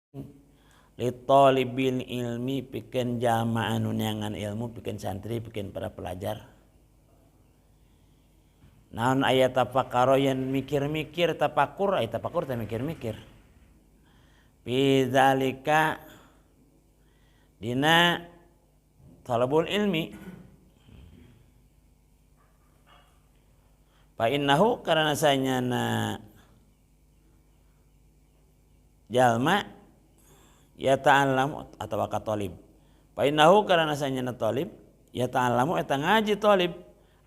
Li talibil ilmi pikeun jalma anu neangan ilmu, pikeun santri, pikeun para pelajar. Naon aya tafakkaro yen mikir-mikir tafakur, aya tafakur teh mikir-mikir. Fi zalika dina talabul ilmi. Fa innahu karana sanyana jalma ya ta'allamu atawa ka talib. Fa innahu karana sanyana talib ya ta'allamu eta ngaji talib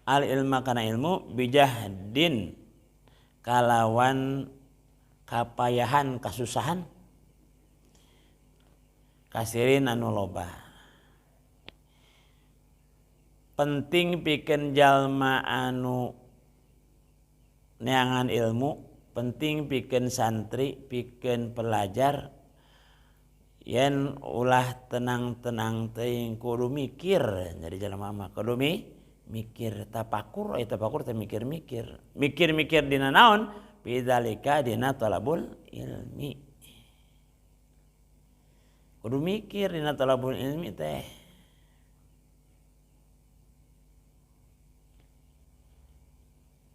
al ilma kana ilmu bijahdin kalawan kapayahan kasusahan kasirin anu loba. Penting pikeun jalma anu neangan ilmu, penting pikeun santri, pikeun pelajar yen ulah tenang-tenang teuing kudu mikir. Jadi jalma mah kudu mikir tapakur, aya tapakur teh mikir-mikir. Mikir-mikir dina naon? Bidzalika dina talabul ilmi. Kudu mikir dina talabul ilmi teh.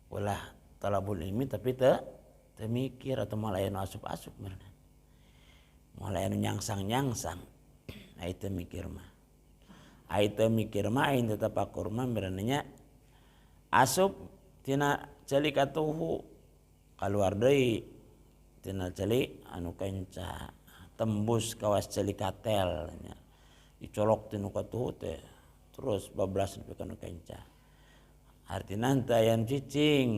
Ulah talabul ilmi tapi teu mikir atau malah anu asup-asup meureun. Malah anu nyangsang-nyangsang. Ai teu mikir mah. Ai teu mikir mah ai teu tapakur mah meureun asup tina ceuli katuhu kaluar deui tina ceuli anu kenca tembus kawas ceuli katel nya dicolok tinu katuhu teh terus bablas nepi ka nu kenca. Artina teu aya cicing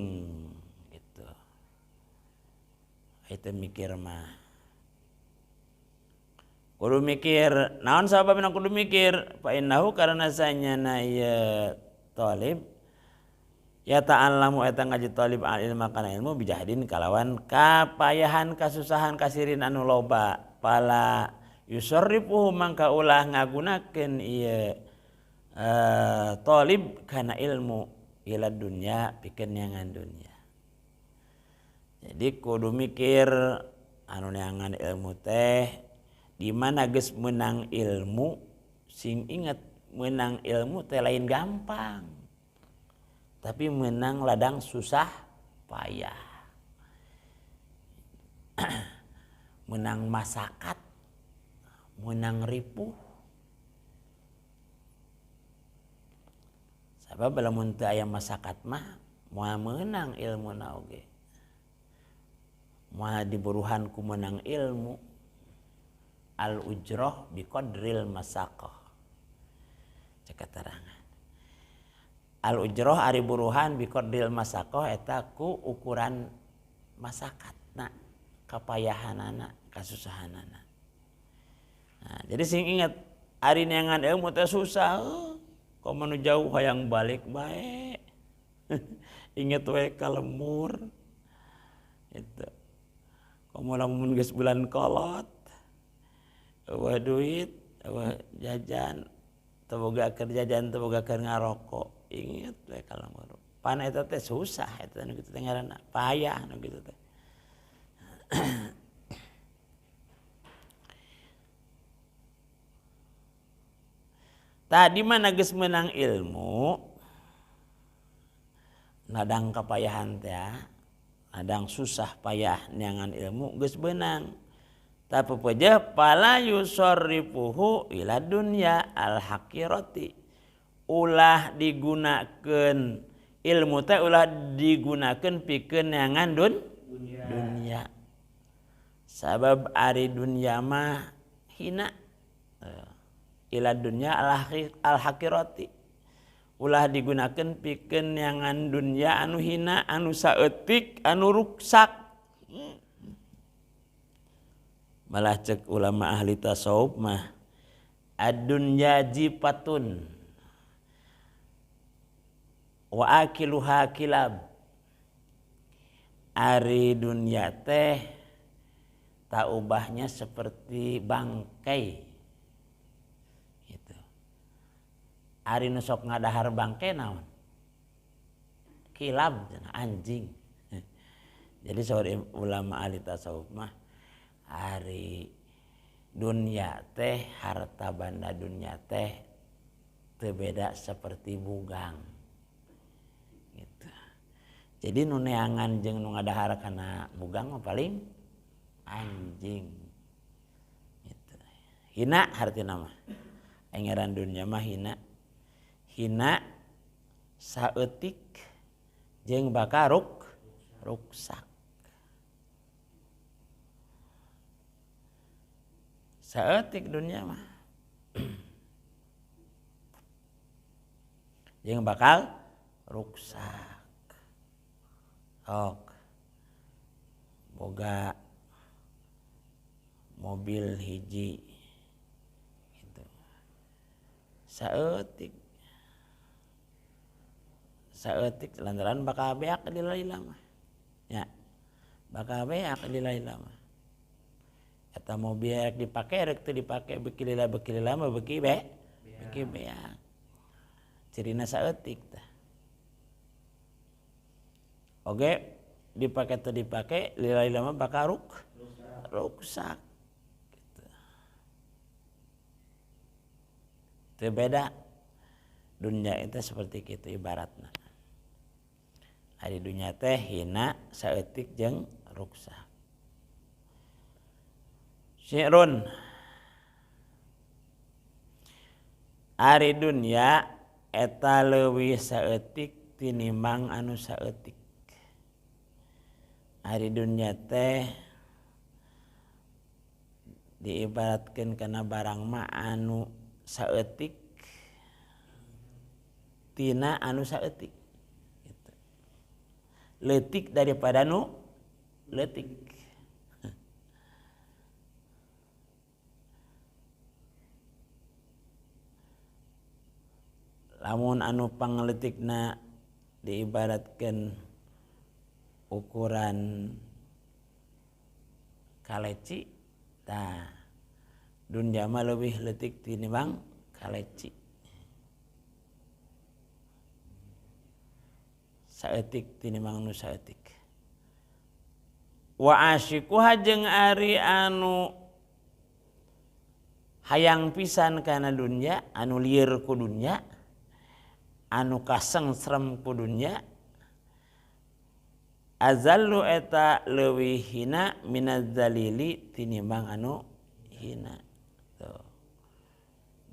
gitu. Ai teu mikir mah. Kudu mikir, naon sababna kudu mikir? Fa innahu karana sanyana ieu talib ya ta'allamu eta ngaji talib al ilma kana ilmu bijahdin kalawan kapayahan kasusahan kasirin anu loba. Pala yusarrifuhu mangka ulah ngagunakeun ieu talib kana ilmu ila dunya pikeun neangan dunya. Jadi kudu mikir anu neangan ilmu teh di mana geus menang ilmu, sing ingat menang ilmu teh lain gampang. Tapi menang ladang susah payah. Menang masakat, menang ripuh. Sabab lamun teu aya masakat mah moal meunang ilmuna oge. Moal diburuhan ku menang ilmu. Al ujroh biqadril masaqah. Cek keterangan. Al ujroh ari buruhan biqadril masaqah eta ku ukuran masakatna, kapayahanana, kasusahanana. Nah, jadi sing ingat ari neangan ilmu teh susah. Komo nu jauh hayang balik bae. Inget we ka lemur. Itu. Komo lamun geus bulan kolot. Eueuh duit, eueuh jajan, teu boga keur jajan, teu boga keur ngarokok. Inget we ka lemur. Pan eta teh susah eta nu kitu teh ngaranna, payah nu kitu teh. Tadi mana geus menang ilmu, nadang kapayahan teh, nadang susah payah neangan ilmu geus beunang. Tapi peja pala yusarrifuhu ila dunya al hakirati. Ulah digunakeun ilmu teh ulah digunakeun pikeun neangan dunya. Sabab ari dunya mah hina. Ila dunya al hakirati. Ulah digunakeun pikeun neangan dunya anu hina, anu saeutik, anu ruksak. Malah cek ulama ahli tasawuf mah ad-dunya jifatun wa akiluha kilab. Ari dunya teh tak ubahnya seperti bangkai. Gitu. Ari nu sok ngadahar bangkai naon? Kilab, anjing. Jadi saur ulama ahli tasawuf mah ari Dunia teh harta banda dunia teh teu beda seperti bugang gitu. Jadi nu neangan jeung nu ngadahar kana bugang mah paling anjing gitu. Hina hartina mah. Ngaran dunia mah hina. Hina saeutik jeung bakal ruksak. Saeutik dunia mah jeung bakal ruksak. Ok. Boga mobil hiji gitu. Saeutik. Saeutik lantaran bakal beak di lila mah. Ya. Bakal beak di lila mah. Eta mobil rek dipake rek teu dipake beuki lila mah beuki beuki beak. Cirina saeutik tah. Oge dipake teu dipake lila-lila mah bakal ruksak gitu. Teu beda dunia itu seperti kitu ibaratna. Ari dunia teh hina saeutik jeung ruksak. Syi'run ari dunia eta leuwih saeutik tinimbang anu saeutik. Ari dunia teh diibaratkeun kana barang mah anu saeutik tina anu saeutik gitu. Leutik daripada nu leutik. Lamun anu pangleutikna diibaratkeun ukuran kaleci, tah dunia mah leuwih leutik tinimbang kaleci. Saeutik tinimbang nu saeutik. Wa asyiquha jeung ari anu hayang pisan kana dunia, anu lieur ku dunia, anu kasengsrem ku dunia, azallu eta leuwih hina minaz zalili tinimbang anu hina. Tuh.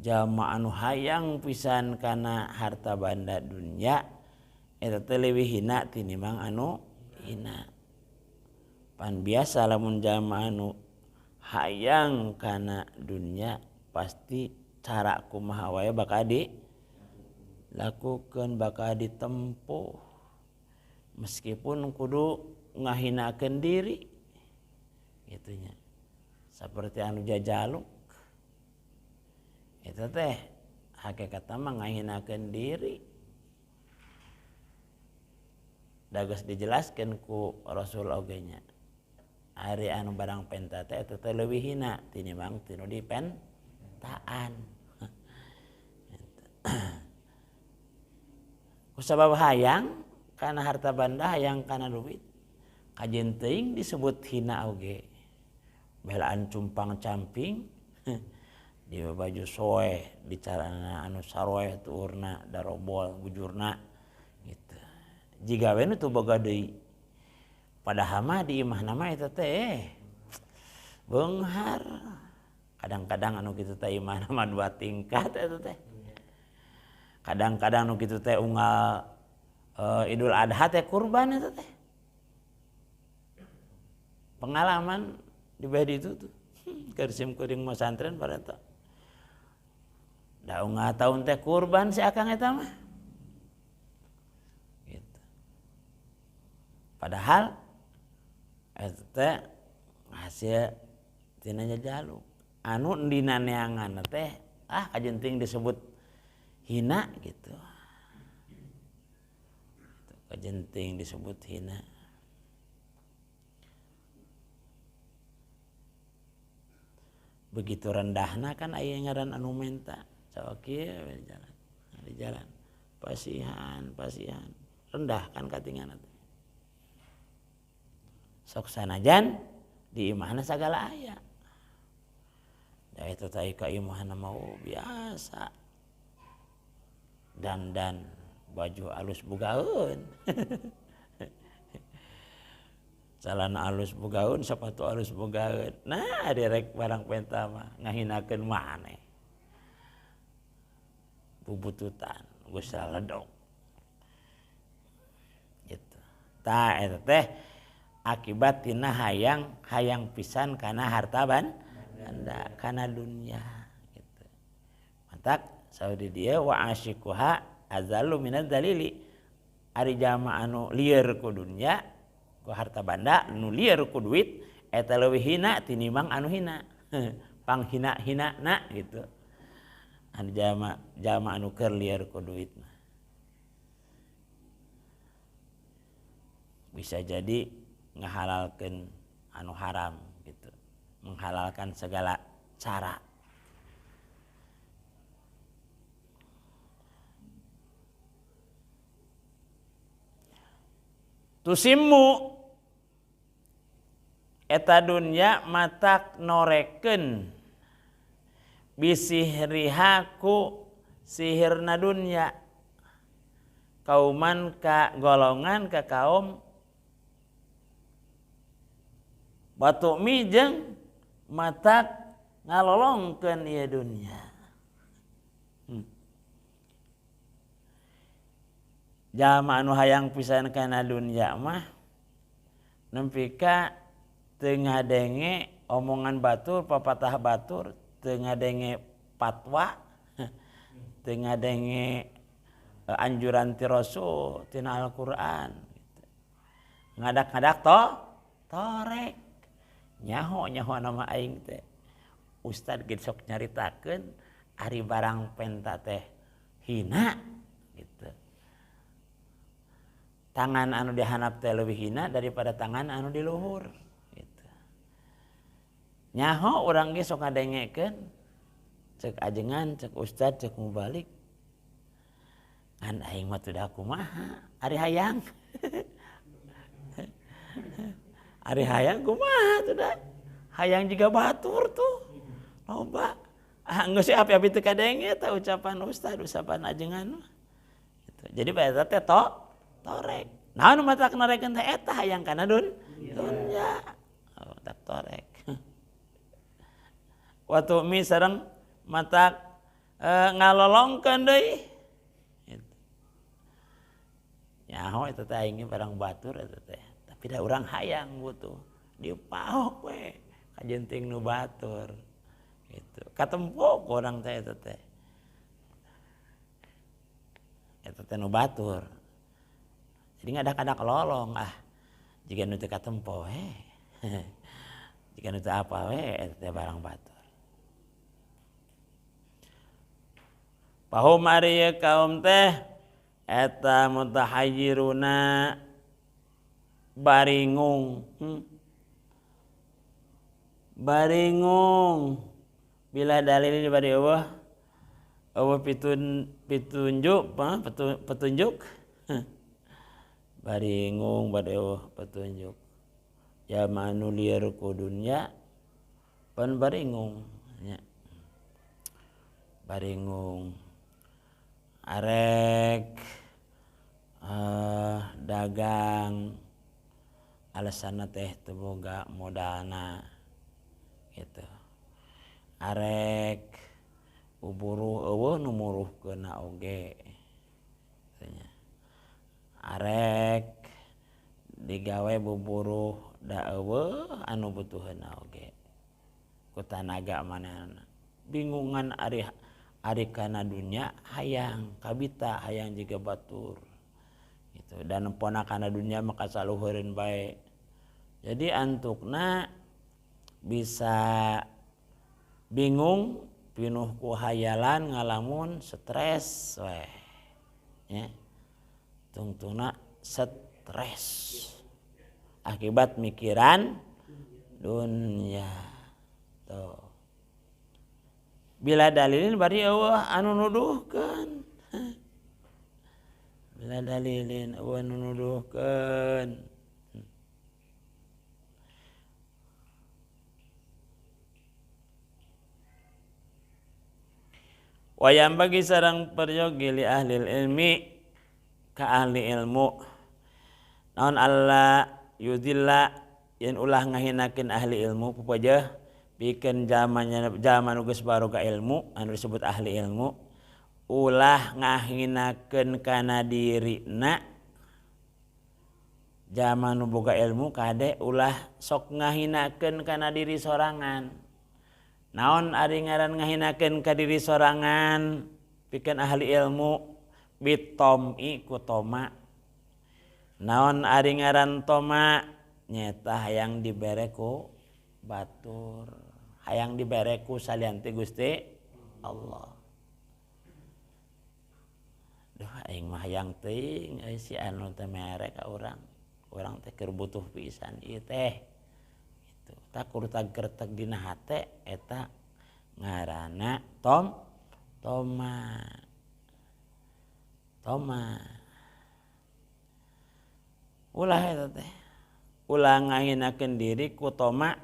Jalma anu hayang pisan kana harta banda dunia eta teh leuwih hina tinimbang anu hina. Pan biasa lamun jalma anu hayang kana dunia pasti cara kumaha wae bakal dilakukeun, bakal ditempuh meskipun kudu ngahinakeun diri gitunya. Seperti anu jajaluk eta teh hakikatna mah ngahinakeun diri. Da geus dijelaskeun ku Rasul oge nya. Ari anu barang penta teh eta teh leuwih hina tinimbang tinu dipentaan. Kusabab hayang kana harta banda, hayang kana duit, kajen teuing disebut hina oge. Belaan cumpang camping di baju soeh, di carana anu saroeh tuurna darobol bujurna gitu. Jiga we nu teu boga deui. Padahal mah di imahna mah eta teh beunghar. Kadang-kadang anu kitu teh imahna mah dua tingkat eta teh. Kadang-kadang nu kitu teh unggal Idul Adha teh kurban eta teh. Pengalaman di beh ditu tuh. Keur sim kuring masantren pada eta. Da unggal taun teh kurban si akang eta mah. Gitu. Padahal eta teh hasil tina jajaluk. Anu dina neangan teh ah kajenting disebut hina gitu. Kajenting disebut hina. Begitu rendahna kan aya ngaran anu menta. Cawak kieu we jalan. Di jalan. Pasihan, pasihan. Rendah kan katingan teh. Sok sanajan di imahna sagala aya. Da eta teh ka imahna mah biasa. Dandan baju alus bogaeun. Celana alus bogaeun, sepatu alus bogaeun. Nah, direk barang penta mah ngahinakeun maneh. Bubututan geus ledok. Gitu. Tah eta teh akibat tina hayang hayang pisan kana harta banda kana dunya gitu. Mantak saudi dia wa asyikuha azalu minad dalili. Ari jama anu lieur ku dunya ku harta banda nu lieur ku duit eta leuwih hina tinimbang anu hina. Panghina-hina na gitu. Anu jama jama anu keur lieur ku duit mah. Bisa jadi ngahalalkeun anu haram gitu, menghalalkan segala cara. Tusimu eta dunya matak norekeun bisihriha ku sihirna dunya kauman ka golongan ka kaum batu mi jeung matak ngalolongkeun ieu dunya. Jalma anu hayang pisan kana dunya mah nepi ka teu ngadenge omongan batur, papatah batur, teu ngadenge patwa, teu ngadenge anjuran ti Rasul, tina Al-Qur'an gitu. Ngadak-ngadak to torek. Nyaho nyaho nama aing teh. Ustad ge sok nyaritakeun ari barang penta teh hina gitu. Tangan anu dihanap teh leuwih hina daripada tangan anu di luhur gitu. Nyaho urang ge sok ngadengekeun cek ajengan, cek ustad, cek mubalik. Ngan aing mah teu da kumaha, ari hayang. Ari hayang kumaha tuh dah. Hayang juga batur tuh. Loba. Ah geus api-api teu kadenge eta ucapan ustad, ucapan ajengan mah. Gitu. Jadi bae eta teh torek. Naon matak norekeun teh eta hayang kana dunya. Oh, tak torek. Watu mi sareng matak ngalolongkeun deui. Gitu. Nyaho eta teh aing barang batur eta teh. Tapi da urang hayang butuh dipaok we kajenting nu batur gitu. Katempo ku urang teh eta teh. Eta teh nu batur. Jadi ngadak-ngadak lolong ah. Jiga nu teu katempo we. Jiga nu teu apa we eta teh barang batur. Pahum ari kaum teh eta mutahayyiruna baringung. Baringung bila dalil bari eueuh eueuh pitunjuk petunjuk. Baringung bari eueuh petunjuk. Ya manu lieur ku dunya pan baringung nya. Baringung arek dagang alasanna teh teu boga modalna gitu. Arek buburuh eueuh nu muruhkeunna oge nya. Arek digawe buburuh da eueuh anu butuheunna oge ku tanaga manehna. Bingungan ari ari kana dunya hayang kabita hayang jiga batur gitu. Dan pona kana dunya maka saluhureun bae. Jadi antukna bisa bingung pinuh ku hayalan ngalamun stres weh ya. Tungtungna stres akibat mikiran dunya tuh. Bila dalilin bari eueuh anu nuduhkeun. Bila dalilin eueuh anu nuduhkeun. Wayam bagi sarang peryogi li ahli ilmi ka ahli ilmu naon alla yudilla yen ulah ngahinakeun ahli ilmu pupajah pikeun zamannya zaman geus baroga ilmu anu disebut ahli ilmu ulah ngahinakeun kana dirina zaman nu boga ilmu kade ulah sok ngahinakeun kana diri sorangan. Naon ari ngaran ngahinakeun ka diri sorangan pikeun ahli ilmu bitomi ku toma. Naon ari ngaran toma nyeta hayang dibere ku batur, hayang dibere ku salian ti Gusti Allah. Duh aing mah hayang teuing euy si anu teh mere ka urang. Urang teh keur butuh pisan ieu teh. Gitu. Tak kurtag kerteg dina hate eta ngaranna toma. Toma. Ulah eta teh. Ulah ngahinakeun diri ku toma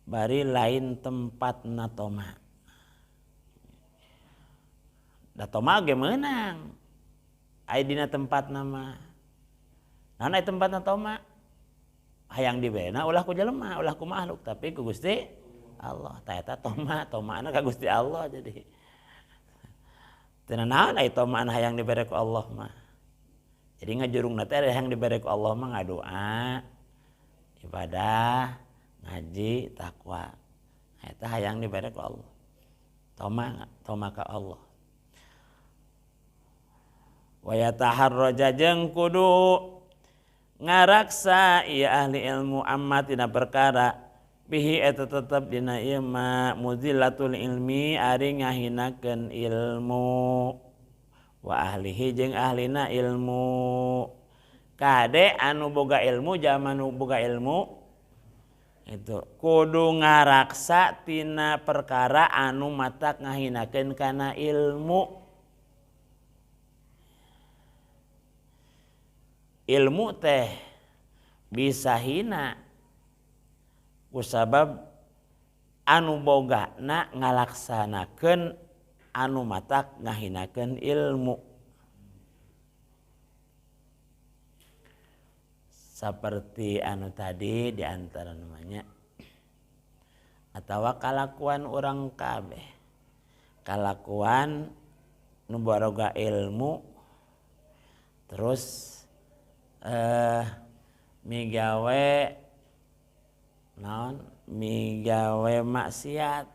bari lain tempatna toma. Da toma ge meunang. Aya dina tempatna mah. Naon aya tempatna toma? Hayang dibena ulah ku jelema, ulah ku makhluk, tapi ku Gusti Allah. Ta eta toma, tomana ka Gusti Allah jadi. Teu naon aya tomaan hayang dibere ku Allah mah. Jadi ngajurungna teh hayang dibere ku Allah mah ngadoa, ibadah, ngaji, takwa. Eta hayang dibere ku Allah. Toma, toma ka Allah. Wa yataharraja jeung kudu ngaraksa ieu ahli ilmu amma tina perkara bihi eta tetep dina ieu ma muzillatul ilmi ari ngahinakeun ilmu wa ahlihi jeung ahlina ilmu. Kade anu boga ilmu jalma nu boga ilmu itu kudu ngaraksa tina perkara anu matak ngahinakeun kana ilmu. Ilmu teh bisa hina kusabab anu bogana ngalaksanakeun anu matak ngahinakeun ilmu. Seperti anu tadi di antara namanya atawa kalakuan urang kabeh, kalakuan nu baroga ilmu terus migawe naon migawe maksiat.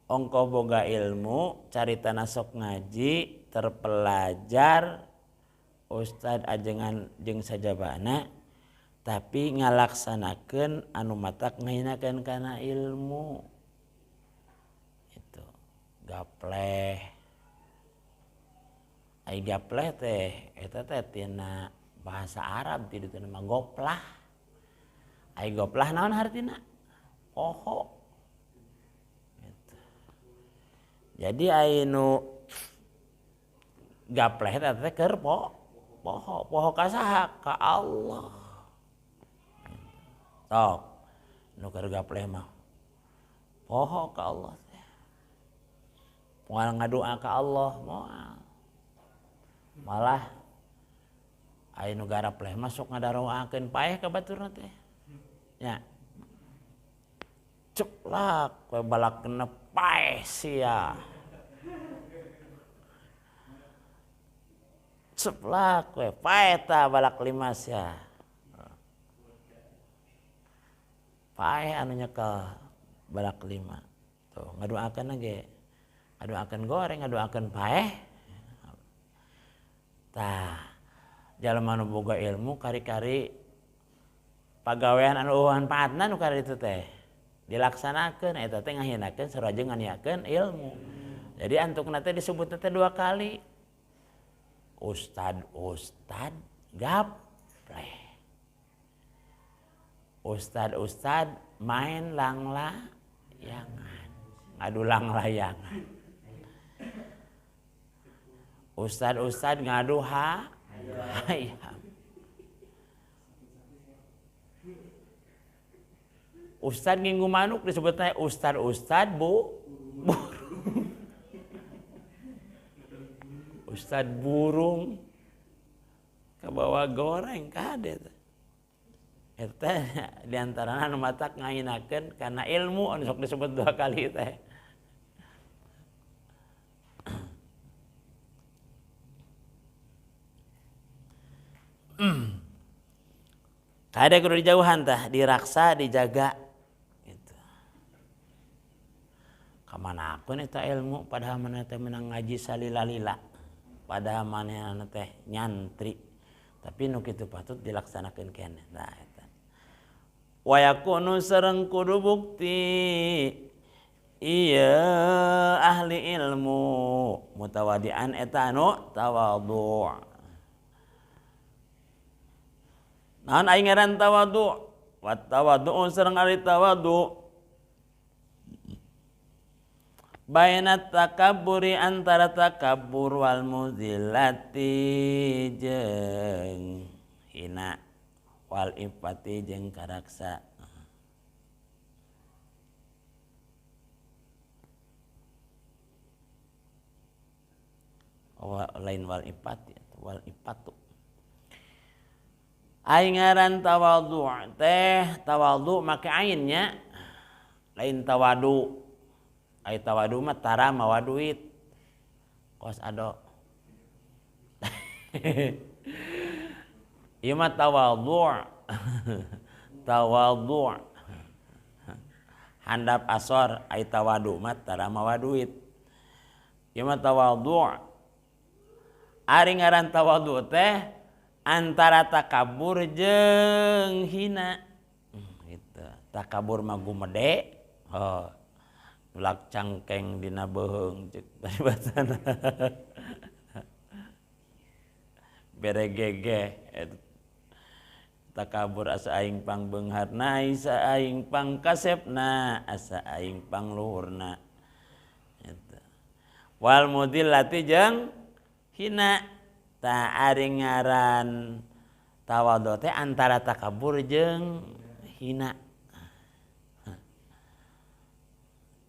Ongko boga ilmu caritana sok ngaji terpelajar ustad ajengan jeung sajabana tapi ngalaksanakeun anu matak ngahinakeun kana ilmu itu gapleh. Ai gapleh teh eta teh tina bahasa Arab ti ditu mah goplah. Ai goplah naon hartina? Poho. Gitu. Jadi ai nu gapleh teh keur poho, poho ka saha? Ka Allah. Sok nu keur gapleh mah poho ka Allah teh. Moal ngadoa ka Allah moal. Malah aya nu garapleh mah sok ngadaroakeun paeh ka baturna teh. Nya. Ceplak we balakna paeh sia. Ceplak we paeh ta balak lima sia. Paeh anu nyekel balak lima. Tuh ngadoakeun ge. Ngadoakeun goreng, ngadoakeun paeh. Tah, jalma nu boga ilmu kari-kari pagawean anu eueuh manfaatna nu kari itu teh dilaksanakeun eta teh ngahinakeun sarua jeung nganiakeun ilmu. Jadi antukna teh disebutna teh dua kali. Ustad ustad gapleh. Ustad ustad main langlayangan, ngadu langlayangan. Ustad-ustad ngadu hayam. Ustad nginggu manuk disebutnya ustad-ustad bu burung. Ustad burung kabawa goreng kade teh. Eta diantarana anu matak ngahinakeun kana ilmu anu sok disebut dua kali teh. Kade kudu dijauhan tah, diraksa, dijaga gitu. Kamana akun eta ilmu padahal maneh teh menang ngaji salila-lila. Padahal manehna teh nyantri. Tapi nu kitu patut dilaksanakeun keneh tah eta. Wa yakunu sareng kudu bukti ieu ahli ilmu mutawadian eta anu tawadhu. Naon aing ngaran tawadhu? Wa tawadhu sareng ari tawadhu baina takabburi antara takabbur wal muzillati jeung hina wal ifati jeung karaksa. Lain wal ifati wal ifatu. Aing ngaran tawadhu teh tawadhu make ainnya lain tawadu. Ai tawadu mah tara mawa duit. Kos ado. Ieu mah tawadhu. Tawadhu. Handap asor ai tawadu mah tara mawa duit. Ieu mah tawadhu. Ari ngaran tawadhu teh antara takabur jeung hina. Gitu. Takabur mah gumede. Oh. Ulak cangkeng dina beuheung ceuk paribasana. Beregege takabur asa aing pangbeungharna, asa aing pangkasepna, asa aing pangluhurna. Eta. Wal mudillati jeung hina. Ta ari ngaran tawadhu teh antara takabur jeung hina.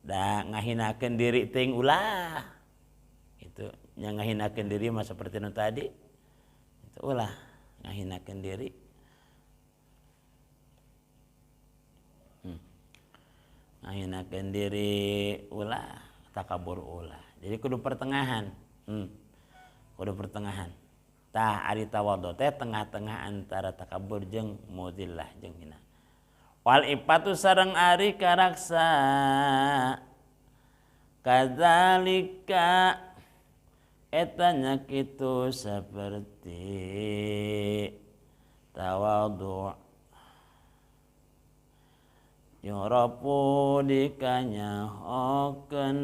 Da ngahinakeun diri ting ulah. Itu nya ngahinakeun diri mah seperti nu tadi. Itu ulah ngahinakeun diri. Ngahinakeun diri ulah, takabur ulah. Jadi kudu pertengahan. Kudu pertengahan. Tah ari tawadhu teh tengah-tengah antara takabur jeung mudillah jeung hina. Wal ifatu sareng ari karaksa kadzalika etanya kitu seperti tawadhu yurapu dikanyahokeun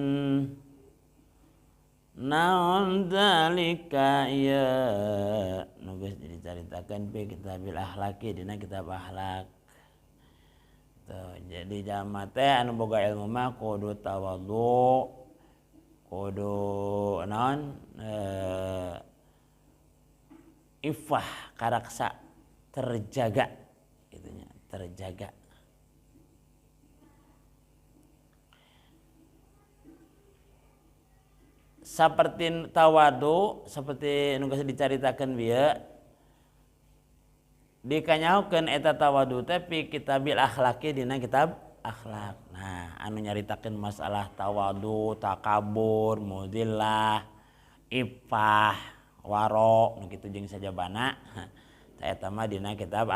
naon dzalika ieu nu geus dicaritakeun fi kitabil akhlaqi dina kitab akhlak. Tuh, jadi jalma teh anu boga ilmu mah kudu tawadhu, kudu naon ifah karaksa terjaga itunya, terjaga. Seperti tawadhu, seperti nu geus dicaritakeun bieu dikanyahokeun eta tawadhu teh fi kitabil akhlaqi dina kitab akhlak. Nah, anu nyaritakeun masalah tawadhu, takabur, mudillah, ifah, waro nu kitu jeung sajabana. Tah eta mah dina kitab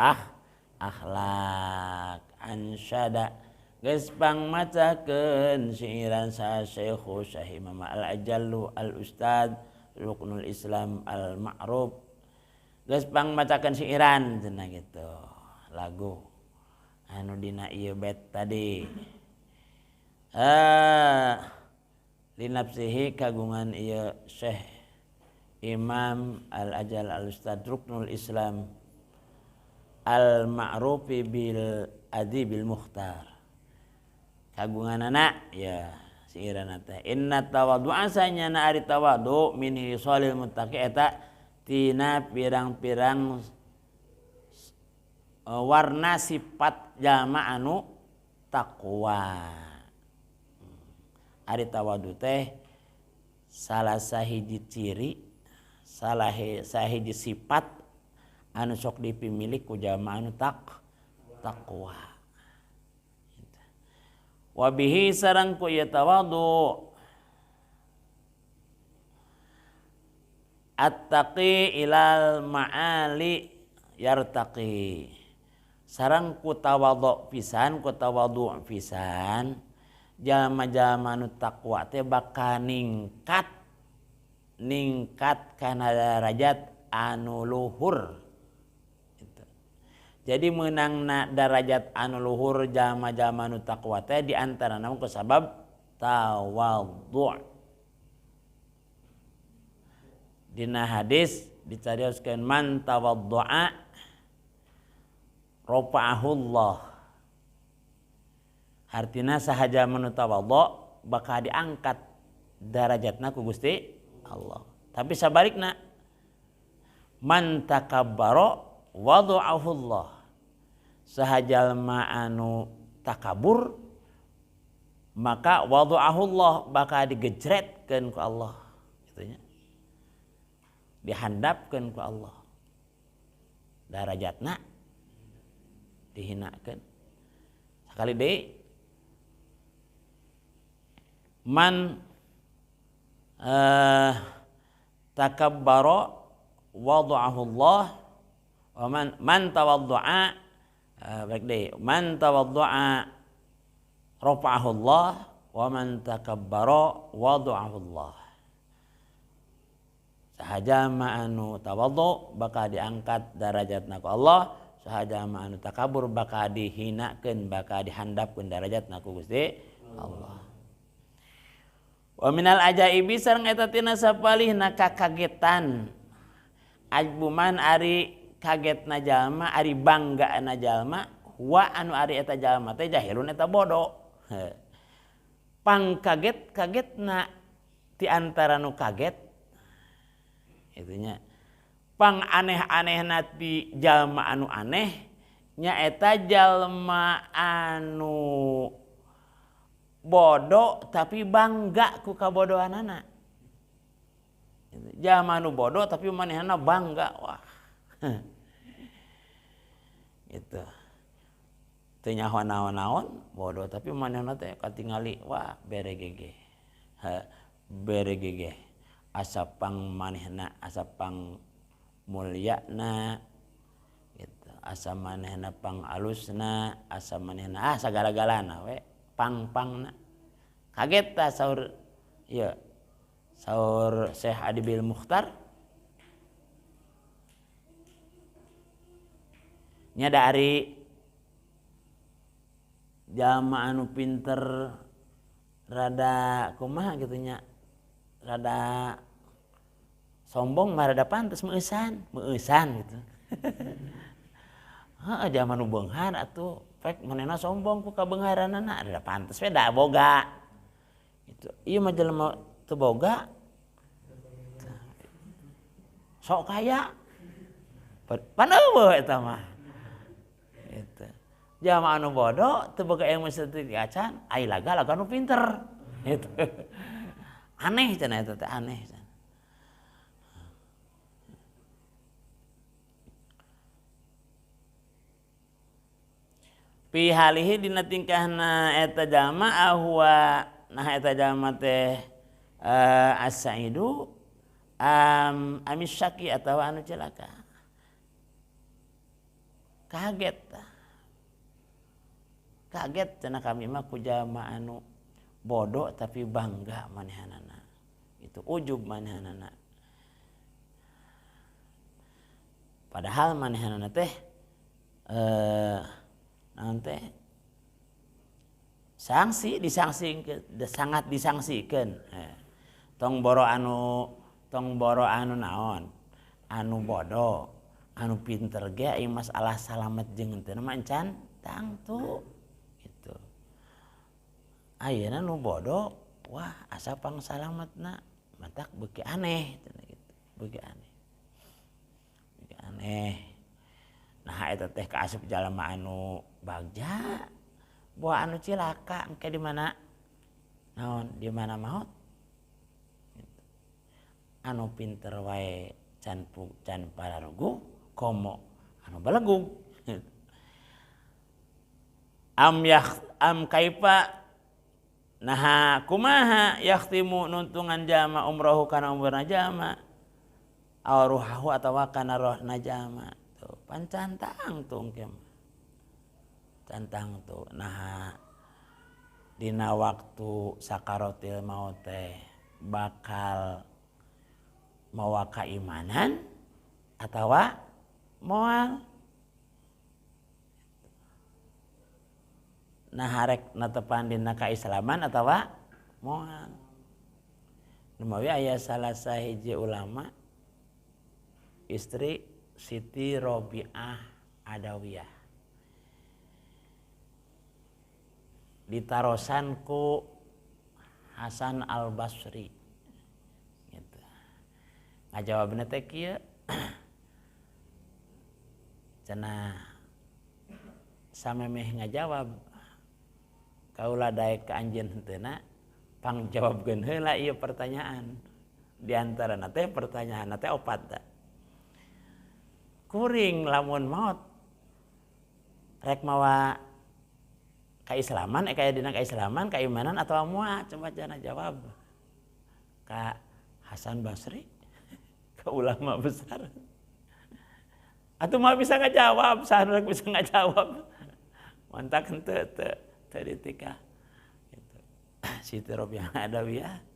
akhlak. Ansyada geus pangmacakeun siiran sa Syekhu Syekh Imam Al-Ajallu Al-Ustad Ruknul Islam Al-Ma'ruf. Geus pangmacakeun siiran cenah gitu lagu anu dina ieu bait tadi. Linafsihi kagungan ieu Syekh Imam Al-Ajal Al-Ustad Ruknul Islam Al-Ma'rufi bil Adibil Mukhtar. Kagunganana ya siiranna teh inna tawadhu'a sanyana ari tawadhu min hisalil muttaqi eta tina pirang-pirang warna sifat jalma anu takwa. Ari tawadhu teh salah sahiji ciri Salah sahiji sifat anu sok dipimilik ku jalma anu takwa. Wa bihi sareng ku ieu tawadhu attaqi ilal ma'ali yartaqi. Sareng ku tawadhu pisan, ku tawadhu pisan, jalma-jalma nu takwa teh bakal ningkat kana darajat anu luhur. Gitu. Jadi meunangna darajat anu luhur jalma-jalma nu takwa teh di antarana ku sabab tawadhu. Dina hadis dicarioskeun man tawaddu'a rafa'ahullah. Artina sahaja manu tawadhu bakal diangkat darajatna ku Gusti Allah. Tapi sabalikna man takabbara wada'ahullah. Sahajalma anu takabur maka wada'ahullah bakal digejretkeun ku Allah. Kitu nya. Dihandapkeun ku Allah. Darajatna dihinakeun. Sakali deui man takabbara wada'ahu Allah wa man tawaddu'a baik deui man tawaddu'a rafa'ahu Allah wa man takabbara wada'ahu Allah. Sahaja ma anu tawaddu bakal diangkat darajatna ku Allah, sahaja ma anu takabur bakal dihinakeun, bakal dihandapkeun darajatna ku Gusti Allah. Wa minal ajaibi sareng eta tina sapalihna kakagetan. Ajbuman ari kagetna jalma, ari banggana jalma, wa anu ari eta jalma teh jahilun eta bodoh. Pang kaget-kagetna ti antara nu kaget itunya. Pang aneh-anehna ti jalma anu aneh nya eta jalma anu bodoh tapi bangga ku kabodohanana. Jalma anu bodoh tapi manehna bangga, wah. Gitu. Teu nyaho naon-naon bodoh tapi manehna teh katingali wah beregege. Beregege. Asa pang manehna, asa pang mulyana gitu. Asa manehna pang alusna, asa manehna sagala-galana we. Pang-pangna. Kaget ta saur ieu. Saur Syekh Adibil Mukhtar. Nya dari jalma anu pinter rada kumaha kitu nya. Rada sombong mah rada pantes meueusan, meueusan gitu. Heeh, jalma nu beunghar atuh pek manehna sombong ku kabeungharanana rada pantes we da boga. Gitu. Ieu mah jelema teu boga. Sok kaya. Pan eueuh eta mah. Gitu. Jalma anu bodoh teu boga ilmu saeutik acan, ai laga-laga nu pinter. Gitu. Aneh cenah eta teh, aneh cenah. Fi halihi dina tingkahna eta jalma ahwa nah eta jalma teh as-saidu amisyaki atawa anu celaka. Kaget. Kaget cenah kami mah ku jalma anu bodoh tapi bangga manehanana. Itu ujub manehanana. Padahal manehanana teh naon teh sanksi disanksikeun, sangat disanksikeun. Tong boro anu naon? Anu bodoh, anu pinter ge ieu masalah salamet jeung henteu mah encan tangtu. Gitu. Ayeuna nu bodoh, wah asa pangsalametna matak beuki aneh gitu, beuki aneh. Beuki aneh. Nah eta teh kaasup jalma anu bagja, buah anu cilaka engke di mana? Naon, di mana maot? Gitu. Anu pinter wae can pararuguh komo anu belegug. Am yakh am kaifa naha kumaha yakhtimu nuntungan jama umrohu kana umurna jama aw ruhahu atawa kana rohna jama. Tuh pancantang tuh engke mah. Cantang tuh naha dina waktu sakaratil maut teh bakal mawa kaimanan atawa moal. Nah harek natepan dina kaislaman atawa moal. Lumawi aya salah sahiji ulama istri Siti Robiah Adawiyah ditarosan ku Hasan Al Basri gitu. Ngajawabna teh kieu cenah samemeh ngajawab kaula daek ka anjeun henteuna pangjawabkeun heula ieu pertanyaan. Di antarana teh pertanyaanna teh opat da. Kuring lamun maot rek mawa kaislaman kaya dina kaislaman kaimanan atawa moal coba jana jawab ka Hasan Basri ka ulama besar. Atuh mah bisa ngajawab, saha rek bisa ngajawab. Mantak henteu teu teu ditikah. Gitu. Siti Robiah Adawiyah.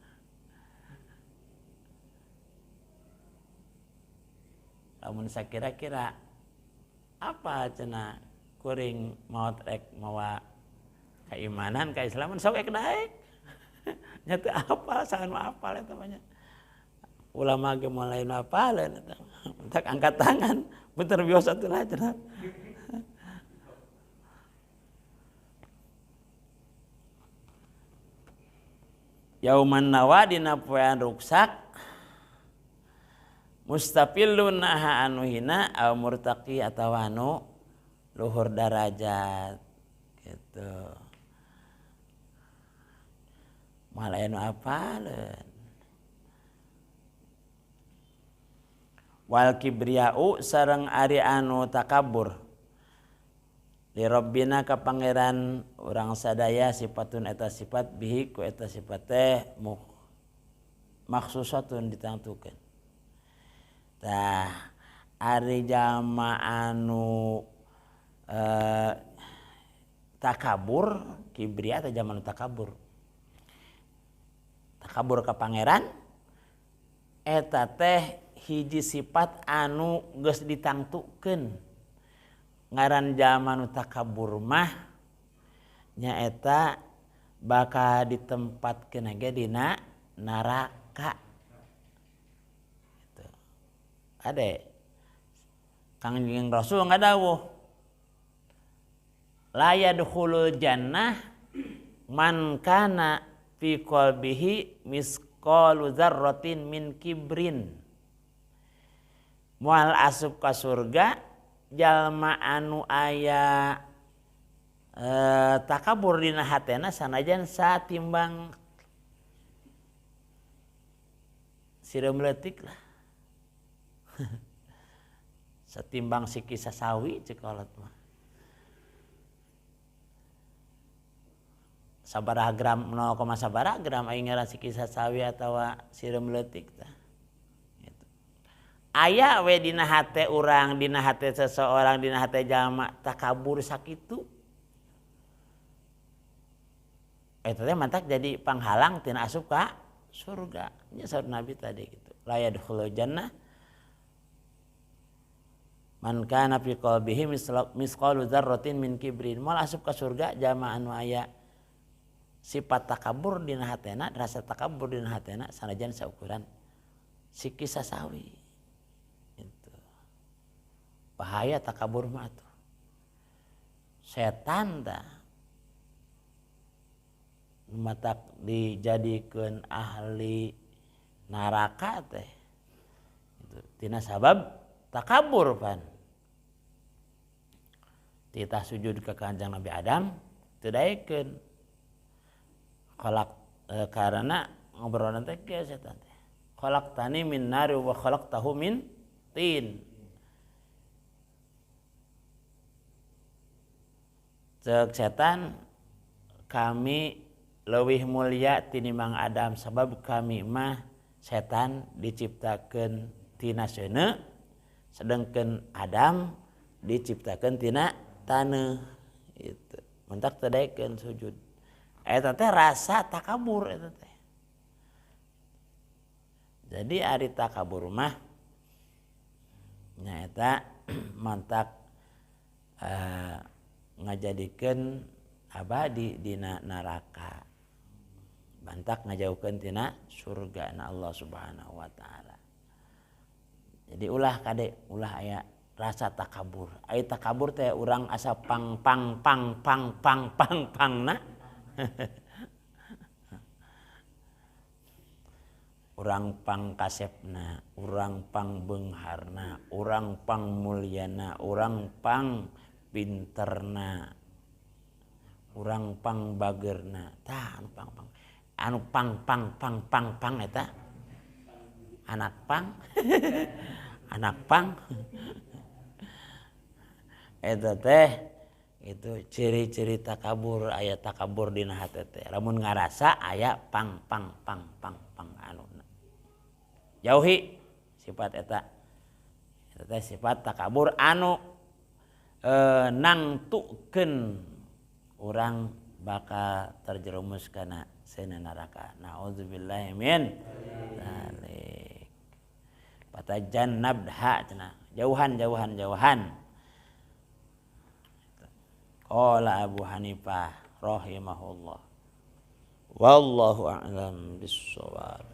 Lamun sakira-kira apa cenah kuring maot rek mawa keimanan keislaman sok ek daek. Nya teu apal saha nu apal eta mah nya. Ulama ge mulai nu apaleun eta. Entak angkat tangan, bener biasa teh lah cenah. Yauman nawa dina poean ruksak mustafilun naha anu hina aw murtaqi atawa anu luhur darajat gitu. Moal aya nu apaleun. Wal kibriya'u sareng ari anu takabur li rabbina ka pangeran urang sadaya sifatun eta sifat bihi ku eta sifat teh maksusatun ditangtukeun. Tah ari jalma anu takabur kibriya teh jalma anu takabur. Takabur ka pangeran eta teh hiji sifat anu geus ditangtukeun. Ngaran jalma nu takabur mah nyaeta bakal ditempatkeun ge dina neraka. Gitu. Ade Kangjeng Rasul ngadawuh la yadkhulul jannah man kana fi qalbihi misqalu dzarratin min kibrin. Moal asup ka surga jalma anu aya takabur dina hatena sanajan satimbang sireum leutik lah. Satimbang siki sasawi ceuk kolot mah. Sabaraha gram 0, sabaraha gram aing ngaran siki sasawi atawa sireum leutik tah. Gitu. Aya we dina hate urang, dina hate seseorang, dina hate jalma takabur sakitu. Eta teh mantak jadi panghalang tina asup ka surga. Nya saur Nabi tadi gitu. La yadkhulul jannah man kana fi qalbihi misqalu dzarratin min kibrin. Moal asup ka surga jalma anu aya sifat takabur dina hatena, rasa takabur dina hatena sanajan saukuran siki sasawi. Gitu. Bahaya takabur mah atuh. Setan tah matak dijadikeun ahli neraka teh. Gitu. Tina sabab takabur pan. Titah sujud ke Kanjeng Nabi Adam teu daekeun. Kolak karena ngobrolan teh kieu setan teh. Khalaqtani min nari wa khalaqtahu min tin. Cek setan kami leuwih mulia tinimbang Adam sabab kami mah setan diciptakeun tina seuneu sedangkan Adam diciptakeun tina taneuh itu. Mentak teu daekeun sujud. Eta teh rasa takabur eta teh. Jadi ari takabur mah nyaeta mantak ngajadikeun abadi dina neraka. Bantak ngajauhkeun tina surga na Allah Subhanahu wa taala. Jadi ulah kade, ulah aya rasa takabur. Aya takabur teh urang asa pang pang pang pang pang pang pangna. Urang pang kasepna, urang pang beungharna, urang pang mulyana, urang pang pinterna, urang pang bagerna. Tah anu pang pang. Anu pang pang pang pang pang eta anak pang. Anak pang. Eta teh itu ciri-ciri takabur, aya takabur dina hate teh. Lamun ngarasa aya pang pang pang pang pang anu. Jauhi sifat eta. Eta teh sifat takabur anu nangtukeun urang bakal terjerumus kana seuneu neraka. Nauzubillahi min dzalik. Fatajannabha cenah. Jauhan jauhan jauhan. Qala Abu Hanifah rahimahullah. Wallahu a'lam bissawab.